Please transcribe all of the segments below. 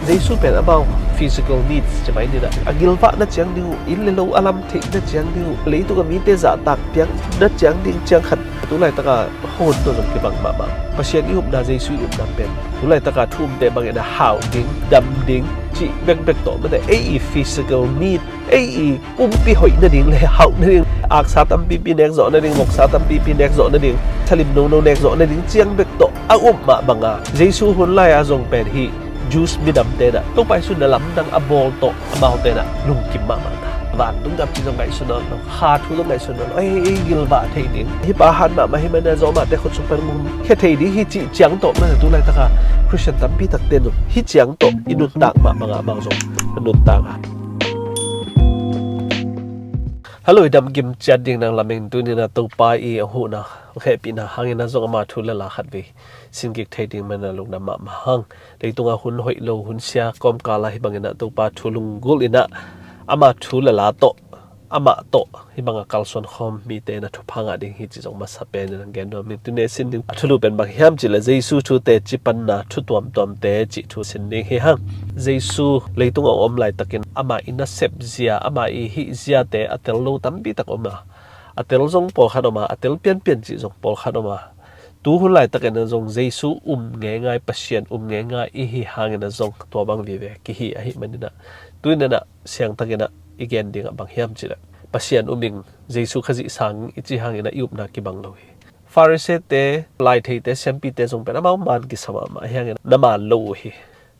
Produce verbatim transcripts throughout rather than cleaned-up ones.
Jesu pen amau physical needs ci mai nina, a gilvah na ciang ding uh, inn le lo a lam theih na ciang ding uh, leitung a mite zahtak piang na ciang ding ciang khat, tu laitaka hun tawh zong kibang mahmah. Pasian i upna, Jesu i upna pen tu laitaka thu umte bangin a hau ding, dam ding cih bekbek tawh mate, ei i physical need, ei i pumpi hoih nading le hauh nading, aksa tampipi nek zawh nading, voksa tampipi nek zawh nading, salim nono nek zawh nading ciang bek tawh a um mah banga, Jesu hun lai-a zong pen hih Jews midam tenah Topa Jesu na lamdang a bawl tawh amau tenah lungkim mahmah ta. Vantung gam ci zong ngaihsun nawn lo, kha thu zong ngaihsun nawn lo, ei, ei gilvah thei ding, hih pa han mahmah hi mana, zawhmahte khut sung pan gum khia thei ding hi cih ciang tawh mana, tu laitaka Christian tampi takte nun hih ciang tawh i nuntak mah banga amau zong a nuntak a. Hallo, i damkim ciat ding nang lamin, tunina Topa i a huhna, a hehpihna hangina zong ama thu le la khat vei sin kik thei ding mana lungdam mahmah hang. Leitunga hun hoih lo, hun sia kawmkala hih bangina Topa thu lunggulh ina ama thu le la tawh, amah tawh hih banga kalsuan khawm mite na thupha ngah ding hi cih zong masa penin ang gen nuam ing. Tuni a sin ding a thulu pen bang hiam cihleh Jesu thu teci panna thu tuamtuamte cih thu sin ding hi hang. Jesu leitung a om laitakin amah i nasep zia, amah i hih ziate a tel lo tampi tak om a, a tel zong pawlkhat om a, a tel pianpian cih zong pawlkhat om a, tu hun laitakin a zong Jesu um ngeingai, Pasian um ngeingai i hi hangin a zong tua bang vive kihi ahih manina, tuinena siangtakinah i gen dingah bang hiam cihleh Pasian um ing, Jesu Khazih sang ing i ci hangina i upna kibang lo hi. Farisee-te, laitheite, siampite zong pen amau man kisa mahmah ahi hangin na man lo uh hi.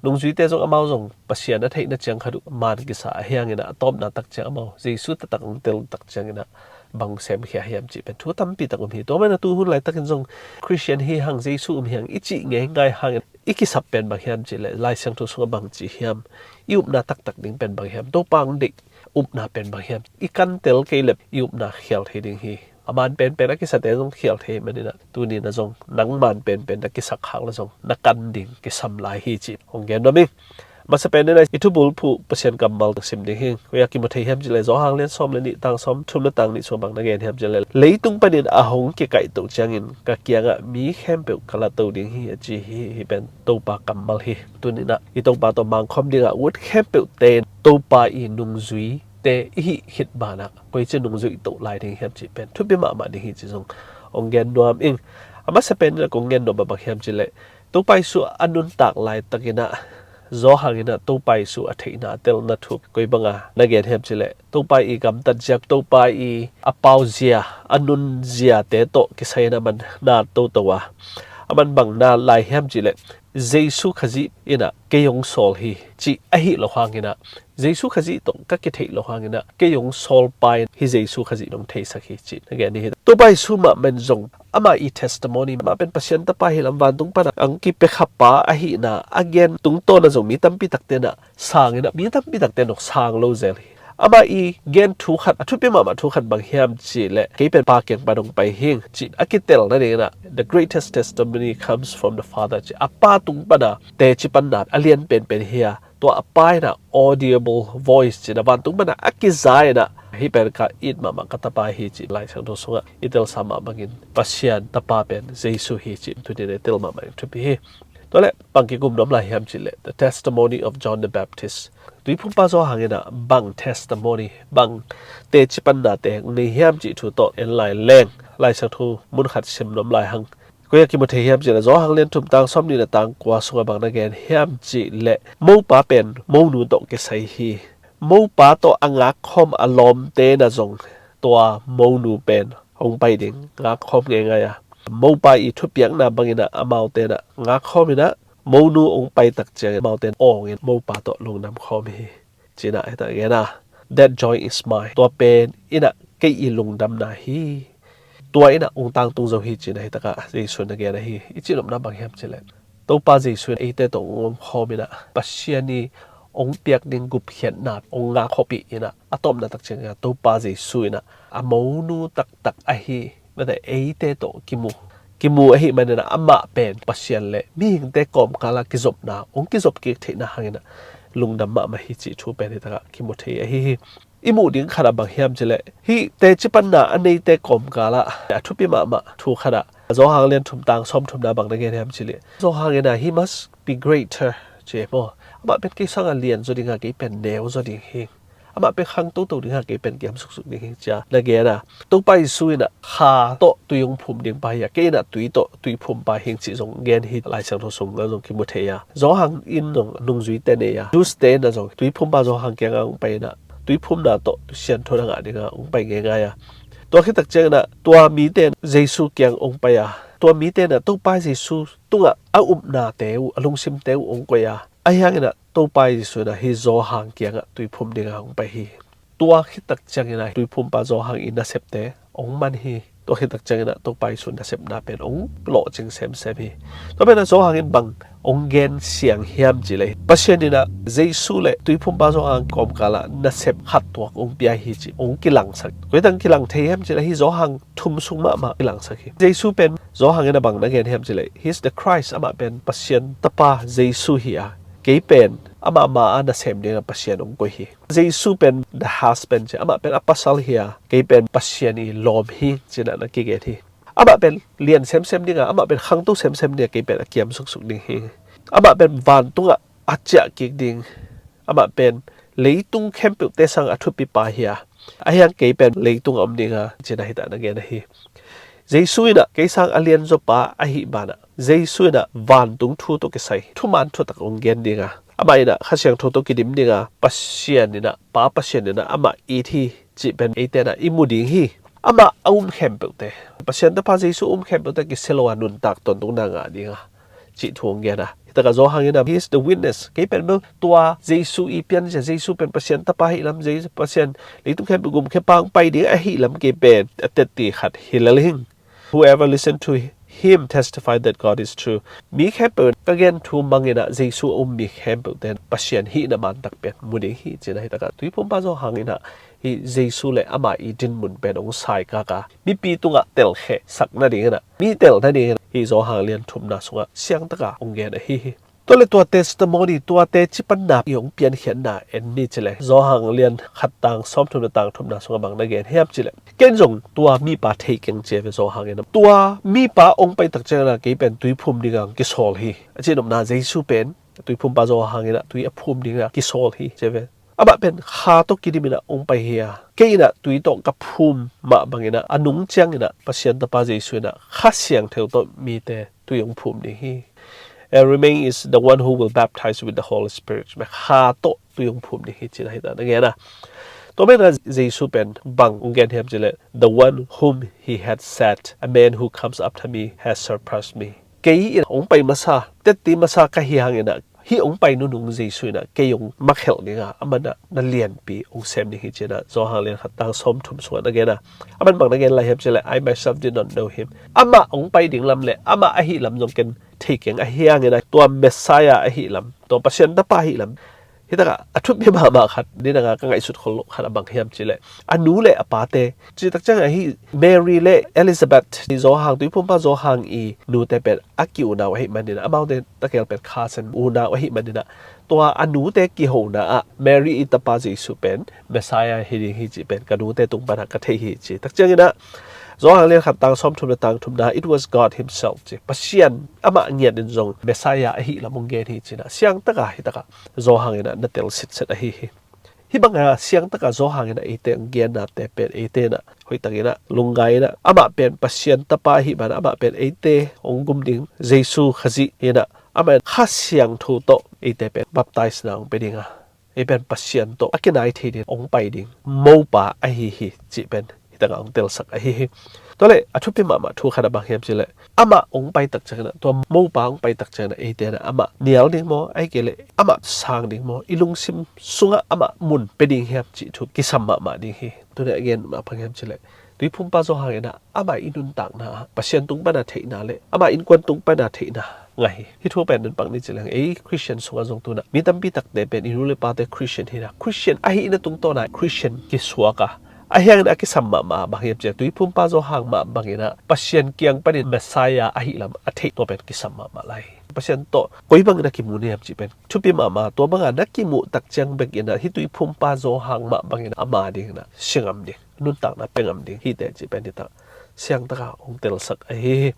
Nungzuite zong amau zong Pasian a theihna ciang khat uh man kisa ahi hangina a tawpna tak ciang amau Jesu taktak hong tel tak ciangina bang semkhia hiam cih pen thu tampi tak um hi. Tua mana tu hun laitakin zong Christian hi hang, Jesu um hi hang i cih ngeingai hangin i kisap pen bang hiam cihleh Lai Siangtho sungah bang ci hiam? I upna taktak ding pen bang hiam? Topa hong deih upna pen bang hiam? I kantel kei leh i upna khial thei ding hi. A man penpen a kisate zong khial thei manina, tunina zong nang man penpen na kisak hang le zong na kan ding kisam lai hi cih hong gen nuam ing. Masa penina i thubulphuh Pasian kammal sim ding hi. Koi-ah kimu thei hiam cihleh Johan lian sawm le nih, tang sawm thum le tang nih sung bang na gen hiam cihleh, leitung panin a hong kikaihtoh ciangin ka kiangah mi khempeuh ka lato ding hi, a ci hi. Hih pen Topa kammal hi. Tuninah i Topa tawh mangkhawm dingah ut khempeuhte Topa i nungzuite i hih khit banah koici nungzui toh lai ding hiam cih pen thupi mahmah ding hi cih zong hong gen nuam ing. A masa penina kong gen nuam a bang hiam cihleh Topa Jesu a nuntak laitakinah Johan inah Topa Jesu a theihna a telna thu koi banga na gen hiam cihleh Topa i gamtat ziak, Topa i a pau zia, a nun ziate tawh kisai inah man na toto a, a man bang na lai hiam cihleh Jesu Khazih inah kei hong sawl hi cih ahi lo hanginah, Jesu Khazih tawh ka kitheih lo hanginah kei hong sawl pa in hih Jesu Khazih nong theisak hi cih na gen hi. Topa Jesu mahmah in zong amah i testimony, amah pen Pasian Tapa hi lam, vantung pana ang kipia khapa ahihna a gen tungtawna zong mi tampi takte na sang inah, mi tampi takte nong sang lo zel hi. Amah i gen thu khat, a thupi mahmah thu khat bang hiam cihleh kei pen Pa kiang pan hong pai hing cih a kitel nadinginah the greatest testimony comes from the Father cih, a Pa tung pana teci panna a lian penpen hi a, tua a Pa inah audible voice cih a vantung pana a kiza inah hih pen ka it mahmah ka Tapa hi cih Lai Siangtho sungah i telsa mah bangin Pasian Tapa pen Jesu hi cih tuninah i tel mahmah in thupi hi. Tualeh bang kikum nuam lai hiam cihleh the testimony of John the Baptist. Tuiphumpa Johan inah bang testimony, bang teci pannate nei hiam cih thu tawh en lai leng, Lai Siangtho mun khat sim nuam lai hang. Koi-ah kimu thei hiam cihleh Johan lian thum tang sawm nih le tang kua sungah bang na gen hiam cihleh mopa pen monu tawh kisai hi. Mopa tawh a ngakkhawm a lawmte na zong tua monu pen hong pai ding, ngakkhawm ngeingai a, mopa i thupiakna banginah amaute na ngakkhawm inah monu hong paitak ciangin amaute awngin mopa tawh lungdam khawm hi. Cinah hita gena, that joy is mine. Tua pen inah kei i lungdamna hi. Tua inah hong tangtung zo hi cinah hitakah Jesu na gen ahi. I cihnopna bang hiam cihleh Topa Jesu in eite tawh hong omkhawm inah Pasian i hong piak ding gupkhiatna hong ngakkhawmpih inah a tawpna tak ciangah Topa Jesu inah a monu taktak ahi mate eite tawh kimu, kimu ahih maninah amah pen Pasian le mihingte kawmkala kizopna hong kizop kik theihna hanginah lungdam mahmah hi cih thu pen hitakah kimu thei ahi hi. I muh ding khatah bang hiam cihleh hih teci panna a neite kawmkalah a thupi mahmah thu khatah Johan lian thum tang sawm thumna bang na gen hiam cihleh Johan inah he must be greater ci maw, Amah pen kei sangah lian zaw ding a, kei pen neu zaw ding hi. Amah pen khang toto ding a, kei pen kiam suksuk ding hi, ci-a na gen a. Topa Jesu in ah kha tawh tui hong phum ding pa hi a, kei in ah tui tawh tui phum pa hi ing cih zong gen hi. Lai Siangtho sungah zong kimu thei a, Johan in zong nungzuite nei a, Jews-te in ah zong tui phum pa Johan kiangah hong pai in ah tui phumna tawh tui sianthona ngah ding a hong pai ngeingai a. Tua khit tak ciangin ah tua mite in Jesu kiang hong pai a, tua mite in ah Topa Jesu tungah a upnate uh, a lungsimte uh hong koih a, ahi hangin ah Topa Jesu in ah hih Johan kiangah tui phum ding a hong pai hi. Tua khit tak ciangin ah tui phum pa Johan i nasepte hong man hi. Tua khit tak ciangin ah Topa Jesu nasepna pen hong lawhcing semsem hi. Tua pen ah Johan in bang hong gen siang hiam cih leh, Pasian in ah Jesu le tui phum pa Johan kawmkal ah nasep khat tuak hong pia hi cih hong kilangsak. Koi tang kilang thei hiam cih leh, hih Johan thum sung mahmah kilangsak hi. Jesu pen Johan in ah bang na gen hiam cih leh, "He is the Christ," amah pen Pasian Tapa Jesu hi a, kei pen amah ma-a nasem ding a Pasian hong koih hi. Jesu pen the husband ci a, amah pen a pasal hi a, kei pen Pasian i lawm hi, ci-in ah na kigen hi. Amah pen lian semsem ding a, amah pen khangto semsem ding a, kei pen a kiam suksuk ding hi. Amah pen vantungah a ciah kik ding, amah pen leitung khempeuhte sang a thupipa hi a, ahi hang kei pen leitungah om ding a, ci-in ah hi ta na gen ahi. Jesu in ah kei sang a lianzaw pa ahih banah, Jesu in ah vantung thu tawh kisai thuman thutak hong gen ding a, amah in ah Kha Siangtho tawh kidim ding a, Pasian in ah, Pa Pasian in ah amah it hi cih pen eite in ah i mu ding hi. Amah a um khempeuhte, Pasian Tapa Jesu a um khempeuhte kisia lo a nuntak tawntungna ngah ding a, cih thu hong gen a. Hi takah Johan in ah, "He is the witness." Kei pen bel tua Jesu i pianzia, Jesu pen Pasian Tapa ahih lam, Jesu Pasian leitung khempeuh gumkhia pa hong pai ding ahih lam kei pen a tetti khat hi lel hing. "Whoever listen to him testify that God is true." Mi khempeuh in ka gen thu mang in ah Jesu a um mi khempeuhte in Pasian hihna mantak pen mu ding hi, ci-in ah hi takah tui phum pa Johan in ah hih Jesu le amah i dinmun pen hong saikak a, mipi tungah telkhehsak nading in ah, mi tel nading in ah hih Johan lian thumna sungah siangtak a hong gen ahi hi. Tua le tua testimony, tua teci panna i hong piankhiatna en ni ci leh, Johan lian khat tang sawmthum le tang thumna sungah bang na gen hiam cih leh, "Ken zong tua mipa thei keng," ci ve Johan in ah. Tua mipa hong pai tak ciangin ah kei pen tui phum ding a hong kisawl hi, a cihnopna Jesu pen tui phum pa Johan in ah tui a phum ding a kisawl hi, ci ve. Amah pen kha tawh kidim in ah hong pai hi a, kei in ah tui tawh ka phum mah bangin ah a nung ciangin ah Pasian Tapa Jesu in ah Kha Siangtho tawh mite tui hong phum ding hi. "And remain is the one who will baptize with the Holy Spirit." Kha tawh tui hong phum ding hi, ci-in ah hi ta na gen a. Tua manin ah Jesu pen bang hong gen hiam cih leh, "The one whom he had said, 'A man who comes after me has surpassed me.'" Kei in hong pai masa, tetti masa ka hi hangin ah, hih hong pai nunung Jesu in ah kei hong makhelh ding a, amah in ah na lianpi hong sem ding hi, ci-in ah Johan lian khat tang sawmthum sungah na gen a. Amah in bang na gen lai hiam cih leh, "I myself did not know him." Amah hong pai ding lam le amah ahih lam zong ken thei keng, ahi hangin ah tua Messiah ahih lam, tua Pasian Tapa ahih lam. Hi takah a thupi mahmah khat, nidang a ka ngaihsut khol loh khat a bang hiam cih leh, a nu le a pate, cih tak ciangin ah hih Mary le Elizabeth, hih Johan, tui phum pa Johan i nute pen a ki-unau ahih manin ah, amaute takel pen cousin unau ahih manin ah, tua a nute kihona ah Mary i tapa Jesu pen Messiah hi ding hi cih pen ka nute tung pan ah ka thei hi, ci tak ciangin ah, Johan lian khat tang sawmthum le tang thumna, "It was God himself," ci. Pasian amah ngiat in zong Messiah ahih lam hong gen hi, ci-in ah siangtak a hi takah Johan in ah na tel sitset ahi hi. Hih bang a siangtak a Johan in ah eite hong gennate pen eite in ah hoihtak in ah lungngai in ah, amah pen Pasian Tapa ahih banah, amah pen eite hong gum ding Jesu Khazih in ah, amah in Kha Siangtho tawh eite pen baptize na hong pia ding a, ei pen Pasian tawh a kinai thei ding hong pai ding mopa ahi hi, cih pen hi takah hong telsak ahi hi. Tua le a thupi mahmah thu khat a bang hiam cih leh, amah hong pai tak ciangin ah, tua mopa hong pai tak ciangin ah, eite in ah amah nial ding maw, ahih kei leh amah sang ding maw, i lungsim sungah amah mun pia ding hiam cih thu kisam mahmah ding hi. Tuni a gen mah bang hiam cih leh, tui phum pa Johan in ah amah i nuntakna ah Pasian tung pan a theihna le amah innkuan tung pan a theihna ngah hi. Hih thu pen nuntak ni ci leng, ei Christian sungah zong tu-in ah mi tampi takte pen i nu le pate Christian hi-in ah, Christian ahihna tungtawn ah Christian kisuak a, ahi hangin a kisam mahmah bang hiam cih leh, tui phum pa Johan mah bangin ah Pasian kiang panin Messiah ahih lam a theih, tua pen kisam mahmah lai. Pasian tawh koi bangin a kimu na hiam cih pen thupi mahmah. Tua bang a na kimuh tak ciang bekin ah hih tui phum pa Johan mah bangin ah ama dingin ah si ngam ding, nuntakna pia ngam ding hi teh, cih pen hi ta, siangtak a hong telsak ahi hi.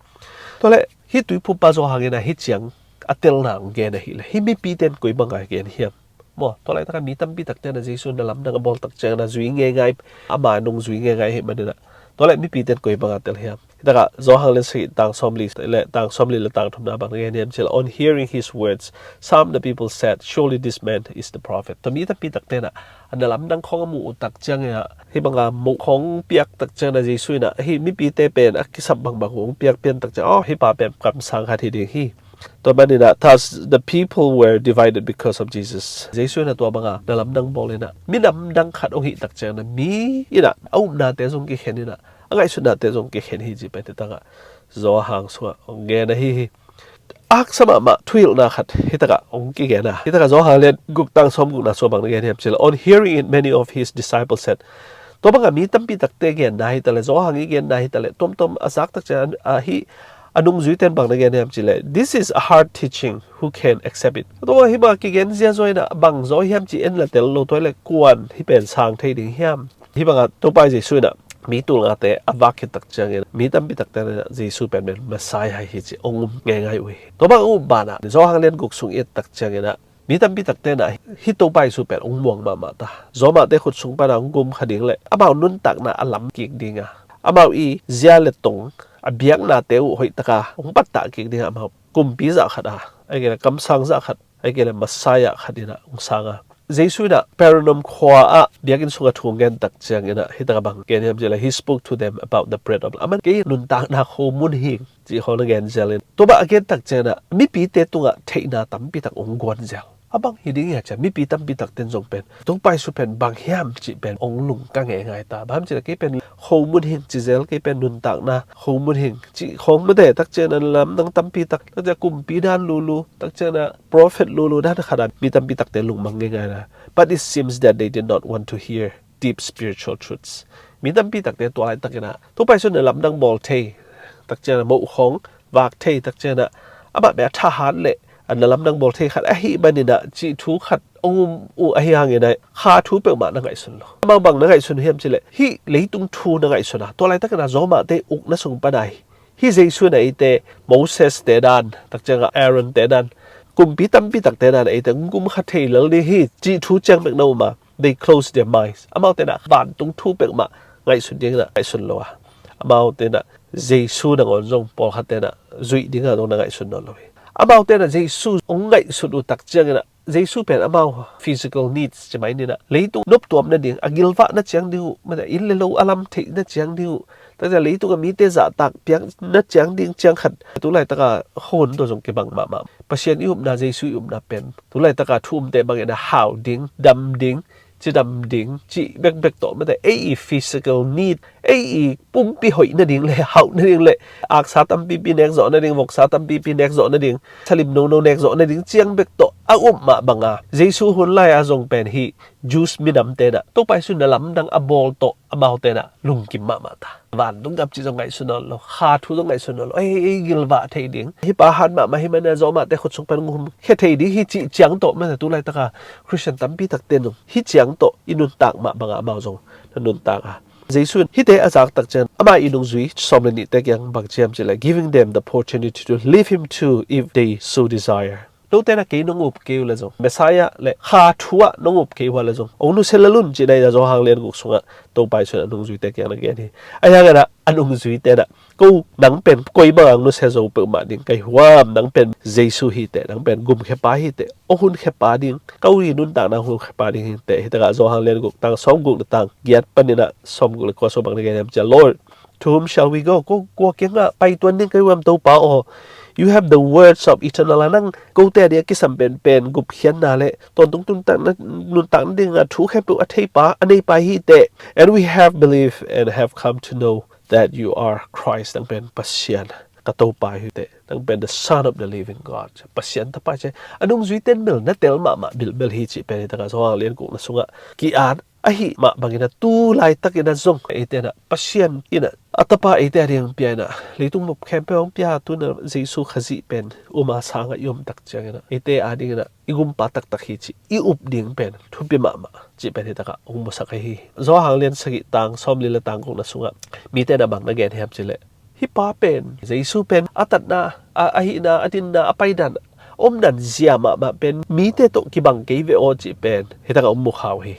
Tua le hih tui phum pa Johan in ah hih ciang a telna hong gen ahileh, hih mipite in koi banga gen hiam? Maw, tua laitak a mi tampi takte in ah Jesu na lamdang a bawl tak ciangin ah zui ngeingai, ama nung zui ngeingai ahih manin ah, tua leh mipite in koi banga tel hiam? Hih takah Johan lian sagih tang sawmli le tang sawmli le tang thumna bang na gen hiam cih leh, on hearing his words, some of the people said, "Surely this man is the prophet." Tua mi tampi takte in ah a na lamdang khawng a muh uh tak ciangin ah, hih banga muh khawng piak tak ciangin ah Jesu in ah hih mipite pen a kisap bangbang uh hong piak pian tak ciangin, aw, hih pa pen kamsang khat hi ding hi. Tua manin ah, thus the people were divided because of Jesus. Jesu in ah tua banga na lamdang bawl in ah minam dang khat hong hih tak ciangin ah mi in ah a upnate zong kikhen in ah a ngaihsutnate zong kikhen hi cih pen hih takah Johan sungah hong gen ahi hi. Haksa mahmah thuhilhna khat hih takah hong kigen a, hih takah Johan lian guk tang sawmgukna sungah bang na gen hiam cih leh, on hearing it, many of his disciples said. Tua banga mi tampi takte genna hi taleh, Johan i genna hi taleh, tuamtuam a zak tak ciangin ah hih a nungzuite in bang na gen hiam cih leh, "This is a hard teaching, who can accept it?" Tua hih banga kigen ziazua in ah bang zaw hiam cih en la tel lo, tua leh kua'n hih pen sang thei ding hiam? Hih banga Topa Jesu in ah mi tulngate a vak khit tak ciangin ah mi tampi takte in ah Jesu pen pen Messiah hi cih hong um ngeingai uh hi. Tua bang a um banah Johan lian guk sung i et tak ciangin ah mi tampi takte in ah hih Topa Jesu pen hong muang mahmah ta, Romate khut sung pana hong gum kha ding leh amau nuntakna a lam kik ding a, amau i zia le tong, a biaknate uh hoih taka hong pattah kik ding a, amau kumpi zah khat a, ahih kei leh kamsang zah khat, ahih kei leh Messiah khat in ah hong sang a. Jesu in ah Capernaum khua ah biakinn sungah thu hong gen tak ciangin ah hih takah bang gen hiam cih leh, he spoke to them about the bread of life. Aman kei nuntakna khomun hi ing cih khawng na gen zel in, tua bang a gen tak ciangin ah mipite tungah theihna tampi tak hong guan zel. A bang hi ding hiam cih leh, mipi tampi takte in zong pen Topa Jesu pen bang hiam cih pen hong lungka ngeingai ta. Bang hiam cih leh kei pen khomun hi ing ci zel, kei pen nuntakna khomun hi ing cih khawng mate, tak ciangin ah lamdang tampi tak, tak ciangin ah kumpi dan lulu, tak ciangin ah prophet lulu dan khat a mi tampi takte lungmang ngeingai na. But it seems that they did not want to hear deep spiritual truths. Mi tampi takte tua laitakin ah Topa Jesu in ah lamdang bawl thei, tak ciangin ah moh khawng vak thei, tak ciangin ah amah bek a thahat leh a na lamdang bawl thei khat ahih manin ah cih thu khat hong um uh ahih hangin ah kha thu peuhmah na ngaihsun lo. Amau bang na ngaihsun hiam cih leh, hih leitung thu na ngaihsun a, tua laitakin ah Romate ukna sung pana hi hih Jesu in ah eite Moses te dan, tak ciangin ah Aaron te dan, kumpi tampi takte dan eite hong gum kha thei lel ding hi cih thu ciang bek na um a, they close their minds. Amaute in ah vantung thu peuhmah ngaihsun ding in ah ngaihsun lo a, amaute in ah Jesu nangawn zong pawlkhatte in ah zuih ding a zong na ngaihsun nawn lo hi. Amaute in ah Jesu hong ngaihsut uh tak ciangin ah Jesu pen amau physical needs ci mai ni in ah, leitung noptuam nading, a gilvah na ciang ding uh, mate, inn le lo a lam theih na ciang ding uh, tak ciangin ah leitung a mite zahtak piak na ciang ding ciang khat, tu laitaka hun tawh zong kibang mahmah. Pasian i upna, Jesu i upna pen tu laitaka thu umte bangin a hau ding, dam ding, cidam ding cih bekbek tawh mate, ei i physical need, ei i pumpi hoih nading le hauh nading le aksa tampipi nek zawh nading, voksa tampipi nek zawh nading, salim nono nek zawh nading ciang bek tawh a up mah banga Jesu hun lai-a zong pen hih Jews minamte in ah Topa Jesu in a lamdang a bawl tawh amaute in ah lungkim mahmah ta. Vantung gam cih zong ngaihsun nawn lo, kha thu zong ngaihsun nawn lo. Ei, ei gilvah thei ding, hih pa hat mahmah hi mah in ah, Romate khut sung pan hong humkhia thei ding hi cih ciang tawh mate, tu laitaka Khristian tampi takte in zong hih ciang tawh i nuntak mah banga amau zong na nuntak a, Jesu in hihte a zak tak ciangin ama i nungzui sawm le nihte kiang bang ci hiam cih leh, giving them the opportunity to leave him too if they so desire. Note in ah kei nong up kei uh leh zong, Messiah le kha thu ah nong up kei uh leh zong, hong nusia lel un cih na in ah Johan lian guk sungah Topa Jesu in a nungzuite kiang na gen hi. Ahih hangin ah a nungzuite in ah, ko nang pen koi bang hong nusia zo peuhmah ding ka hi hiam? Nang pen Jesu hi teh, nang pen gumkhia pa hi teh, hong hunkhia pa ding, ko i nuntakna hong hunkhia pa ding hi teh. Hih takah Johan lian guk tang sawmguk le tang giat panin ah sawmguk le kua sung bang na gen hiam cih leh, Lord, to whom shall we go? Ko, kua kiangah pai tuan ding ka hi hiam, Topa aw? You have the words of eternal life. Nang kote a ding a kisam penpen gupkhiatna le tawntung nuntakna, nuntakna ding a thu khempeuh a theipa, a neipa hi teh. And we have believed and have come to know that you are Christ. Nang pen Pasian, ka Topa hi teh. Nang pen the Son of the living God. Pasian Tapa ci a nungzuite in bel na tel mahmah bilbel hi cih pen hih takah Johan lian gukna sungah ki-at ahih mah bangin ah tu laitakin ah zong eite in ah Pasian in ah a Tapa eite a ding pia in ah, leitung bup khempeuh hong pia tu in ah Jesu Khazih pen um a, sang a i om tak ciangin ah eite a dingin ah i gumpa taktak hi cih i up ding pen thupi mahmah cih pen hih takah hong musak ahi hi. Johan lian sagih tang sawmli le tang gukna sungah mite in ah bang na gen hiam cih leh, hih pa pen, Jesu pen a tatna, a, a hihna, a dinna, a paidan, Om dan zia mahmah pen mite tawh kibang kei ve aw cih pen hi takah om mu kha uh hi.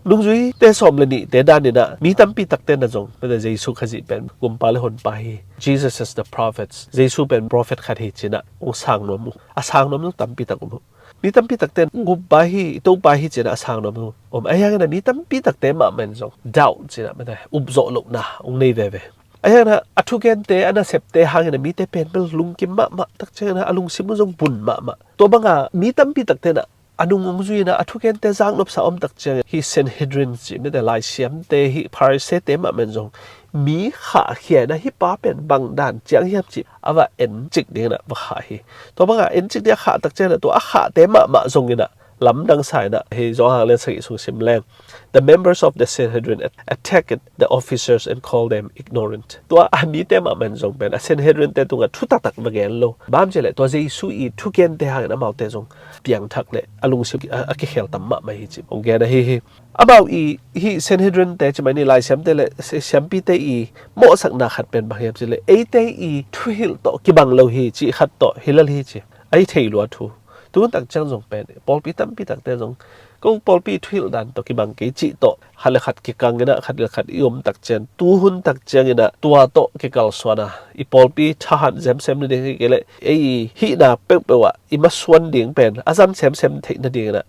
Nungzuite sawm le nihte danin ah mi tampi takte na zong mete Jesu Khazih pen gumpa le honpa hi. Jesus as the prophets. Jesu pen prophet khat hi cinah hong sang nuam uh. A sang nuam zong tampi tak um uh. Mi tampi takte gumpa hi, i Topa hi cinah a sang nuam uh. Om ahi hangin ah mi tampi takte mahmah in zong doubt cinah mete upzawh lohna hong nei veve. Ahi hangin ah a thugente, a nasepte hangin ah mite pen bel lungkim mahmah tak ciangin ah a lungsim uh zong bun mahmah. Tua banga mi tampi takte nah a nung hong zui inah a thugente zaknopsa om tak ciangin hih Sanhedrin cih mete laisiamte, hih Pharisee-te mahmah in zong mi khahkhia inah hih pa pen bang dan ciang hiam cih a va encik dingin ah va khah hi. Tua banga encik ding a khah tak ciangin ah tua a khahte mahmah zong inah lamdang sa inah hih Johan lian sagih sung sim leng, the members of the Sanhedrin at- attacked the officers and called them ignorant. Tua a mite mahmah in zong pen a Sanhedrin-te tungah thu taktak va gen lo. Bang hang hiam cih leh tua Jesu i thugente hangin amaute zong piangthak le a lungsim a, a kikhel tam mahmah hi cih hong gen ahi hi. Amau i hih Sanhedrin-te cih mai ni, laisiamte le si- siampite i mawhsakna khat pen bang hiam cih leh eite i thuhilh tawh kibang lo hi cih khat tawh hi lel hi ci. A hi thei lua thu. Tu hun tak ciang zong pen pawlpi tampi takte zong ko pawlpi thuhilh dan tawh kibang kei cih tawh khat le khat kikang inah khat le khat i om tak ciang, tu hun tak ciang inah tua tawh kikalsuan a, i pawlpi thahat zemsem nading hi kei leh ei i hihna peuhpeuh ah i masuan ding pen a zan semsem theih nading inah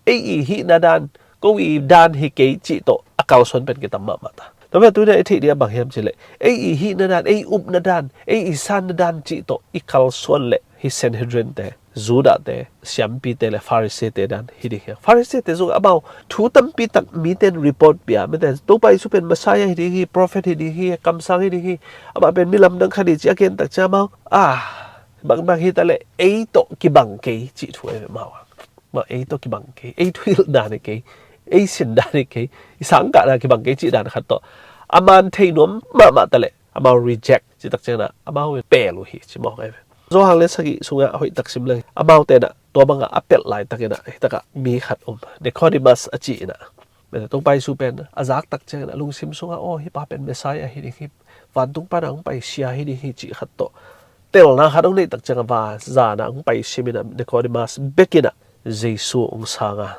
ei i hihna dan, ko i dan hi kei cih tawh a kalsuan pen kitam mahmah ta. Tua pen tuni a i theih ding a bang hiam cih leh ei i hihna dan, ei i upna dan, ei i sanna dan cih tawh i kalsuan leh hih Sanhedrin-te, Judah-te, siampite le Pharisee-te dan hi ding hi. Pharisee-te zong amau thu tampi tak mite in report pia, mite in Topa Jesu pen Messiah hi ding hi, prophet hi ding hi, kamsang hi ding hi, amah pen mi lamdang khat hi ci a gen tak ciang amau, ah, bangbang hi ta leh ei tawh kibang kei cih thu ahi ve amau. Mah ei tawh kibang kei, ei thuhilh dan hi kei, ei sin dan hi kei, i sangkahna kibang kei cih dan khat tawh a man thei nuam mahmah ta leh amau reject cih tak ciangin ah amau in pel uh hi ci mawk ahi ve. Johan lian sagih sungah hoih tak sim leng, amaute in ah tua bangah a pelh laitak in ah hi takah mi khat um, Nicodemus a ci in ah, mete Topa Jesu pen a zak tak ciangin a lungsim sungah aw hih pa pen Messiah hi ding hi, vantung pan a hong paisia hi ding hi cih khat tawh telna khat hong neih tak ciangah va zan ah hong paisim in ah Nicodemus bek in ah Jesu hong sang a.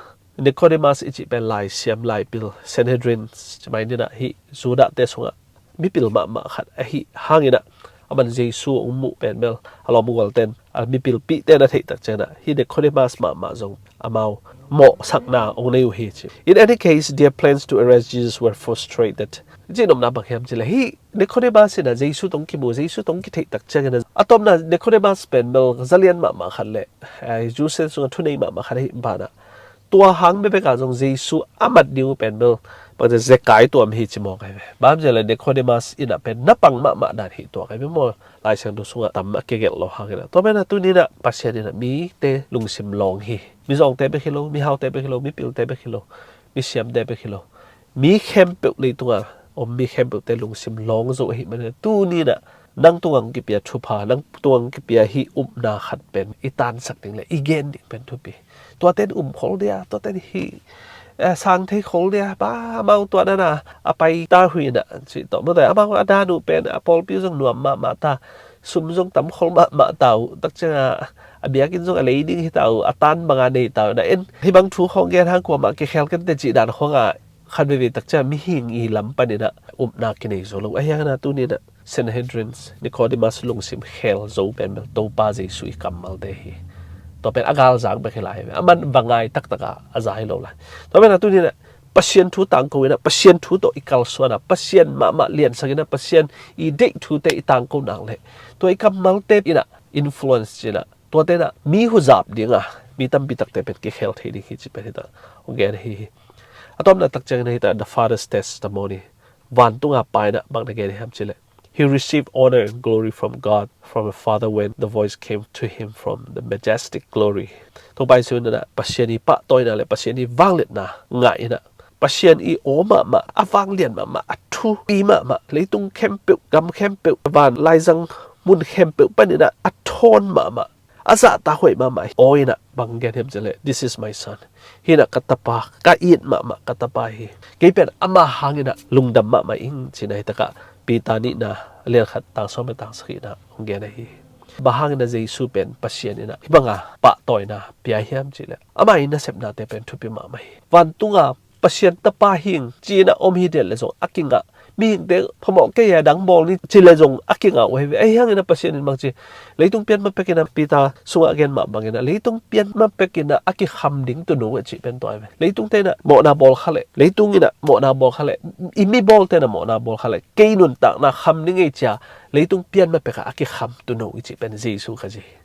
Nicodemus i cih pen laisiam laipil, Sanhedrin, cimai ni in ah hih Judah-te sungah mipil mahmah khat ahi hangin ah aman Jesu hong muh pen bel a lawmgualten, a mipilpihten a theih tak ciangin ah hih Nicodemus mahmah zong amau mawhsakna hong nei uh hi ci. In any case, their plans to arrest Jesus were frustrated. Cih nopna bang hiam cih leh hih Nicodemus in ah Jesu tawh hong kimu, Jesu tawh hong kitheih tak ciangin ah a tawpna Nicodemus pen bel zalian mahmah khat le, eh, Jew-te sungah thunei mahmah khat ahi banah tua hang bekbek ah zong Jesu a mat ding uh pen bel bangci zekai tuam hi ci mawk ahi ve. Bang hang hiam cih leh Nicodemus in ah pen na pang mahmah dan hi tuak ahi ve maw. Lai Siangtho sungah tam a kigelh lo hangin ah. Tua pen ah tuni in ah Pasian in ah mite lungsim lawng hi. Mizawngte bek hi lo, mihaute bek hi lo, mipilte bek hi lo, misiamte bek hi lo, mi khempeuh, leitungah om mi khempeuhte lungsim lawng zo ahih manin ah tuni in ah nang tungah hong kipia thupha, nang tungah hong kipia hih upna khat pen i tansak ding le i gen ding pen thupi. Tuate in um khol dia, tuate in hih, eh, sang thei khol dia, bang amau tua dan a a pai ta uh hi in ah cih tawh, mawte amau a dan uh pen a pawlpi uh zong nuam mahmah ta, sum zong tam khol mahmah ta uh, tak ciangah a biakinn zong a lei ding hi ta uh, a tan banga nei ta uh, na en hih bang thu khawng gen hang kuamah kikhel kei inteh cih dan khawngah khat veivei tak ciang mihing i lam panin ah upna kinei zo lo. Ahi hangin ah tuni in ah Sanhedrin, Nicodemus lungsim khel zo pen bel Topa Jesu i kammalte hi. Tua pen a galzang bek hi lai hi ve. Aman va ngai taktak a a za hi lo lai. Tua pen ah tuni in ah Pasian thu tangko in ah Pasian thu tawh i kalsuan a, Pasian mahmah liansak in ah Pasian i deih thute i tangko nak leh tua i kammalte in ah influence ci in ah tuate in ah mi huzap ding a, mi tampi takte pen kikhel thei ding hi ci pen hi ta hong gen ahi hi. A tawpna tak ciangin ah hi ta, the Father's testimony. Vantunga Pa in ah bang na gen hiam cih leh, he received honor and glory from God, from the Father, when the voice came to him from the majestic glory. Topa Jesu in ah Pasian i pahtawina le Pasian i vangliatna ngah in ah Pasian i aw mahmah, a vanglian mahmah, a thupi mahmah, leitung khempeuh, gam khempeuh, van laizang mun khempeuh panin ah a thawn mahmah, a zahtak hoih mahmah aw in ah bang gen hiam cih leh, this is my son, hih in ah ka tapa, ka it mahmah ka tapa hi, kei pen ama hangin ah lungdam mahmah ing ci in ah hi takah Peter nihna lian khat tang sawm le tang sagihna hong gen ahi hi. Bang hangin a Jesu pen Pasian in a hih banga pahtawina pia hiam cih leh, amah i nasepnate pen thupi mahmah hi. Vantunga Pasian Tapa hi ing ci-in a om hi ding le zong a kingah, mihingte phamawh kei a dang bawl ni ci le zong a kingah uh ahi ve. Ahi hangin a Pasian in bang ci, leitung pian ma pekin a Peter sungah a gen mah bangin a leitung pian ma pekin a a kikham ding tuuno a cih pen tua ahi ve. Leitungte in a mawhna bawl kha leh, leitung in a mawhna bawl kha leh, i mi bawlte in a mawhna bawl kha leh, kei nuntakna kham ni ngei ci-a leitung pian ma pek a a kikham tuuno i cih pen Jesu kha ci hi.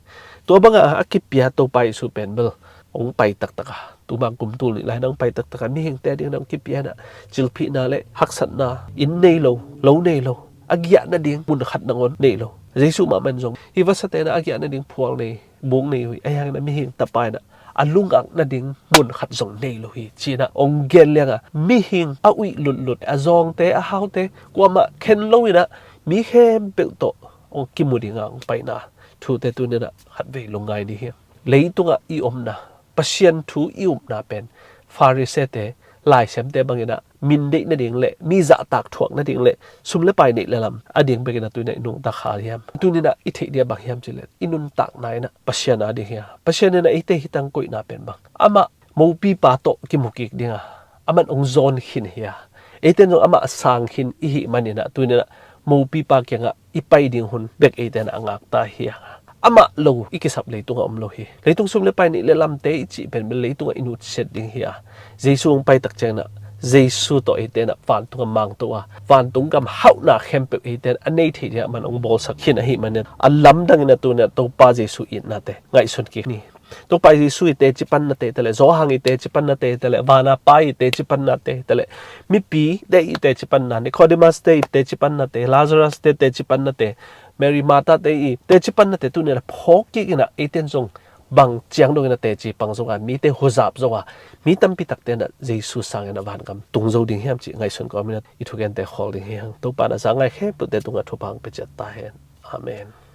Tua banga a kipia Topa Jesu pen bel hong pai taktak a, tuma kum tul nih lai-in hong pai taktak a, mihingte adingin hong kipia in a, cilphihna le haksatna, inn nei lo, lo nei lo, a giah nading mun khat nangawn nei lo. Jesu mahmah in zong hih vasate in a a giah nading phual nei, bung nei uh hi. Ahi hangin a mihing Tapa in a a lungak nading mun khat zong nei lo hi ci-in a hong gen liang a, mihing a uih lutlut, a zawngte, a haute, kuamah khen lo in a mi khempeuh tawh hong kimu ding a hong paina thute tuni-in a khatvei lungngai ni hi. Leitungah i omna, Pasian thu i upna pen Farisee-te, laisiamte bangin a min deih nading le mi zahtak thuak nading le sum le pai neih le lam ading bekin a tuni-in a i nungta kha hiam? Tuni-in a i theih ding a bang hiam cih leh, i nuntakna in a Pasian ading hi a, Pasian in a eite hi tangkoihna pen bang, amah mopipa tawh kimu kik ding a, aman hong zawn khin hi a, eite in zong amah sang khin i hih manin a tuni-in a mopipa kiangah i pai ding hun bek eite in a ngakta hi a, amah lo i kisap leitung a om lo hi. Leitung sum le pai neih le lamte i cih pen bel leitungah i nutsiat ding hi a, Jesu hong pai tak ciangin a Jesu tawh eite in a vantung a mangto a, vantung gam hauhna khempeuh eite in a nei thei ding a aman hong bawlsak khin ahih manin a lamdangin a tuni-in a Topa Jesu itnate ngaihsun kik ni. Topa Jesu i teci pannate hi ta leh, Johan i teci pannate hi ta leh, vana Pa i teci pannate hi ta leh, mipite i teci panna, Nicodemus-te i teci pannate, Lazarus-te teci pannate, Mary Martha-te i teci pannate tuni-in a phawk kik in a, eite in zong bang ciang dongin a teci pang zo a, mite huzap zo a, mi tampi takte in a Jesu sangin a vangam tung zo ding hiam cih ngaihsun ka om in a, i thugente khawl ding hi hang. Topa in a za ngai khempeuhte tungah thupha hong pia ciat ta hen. Amen.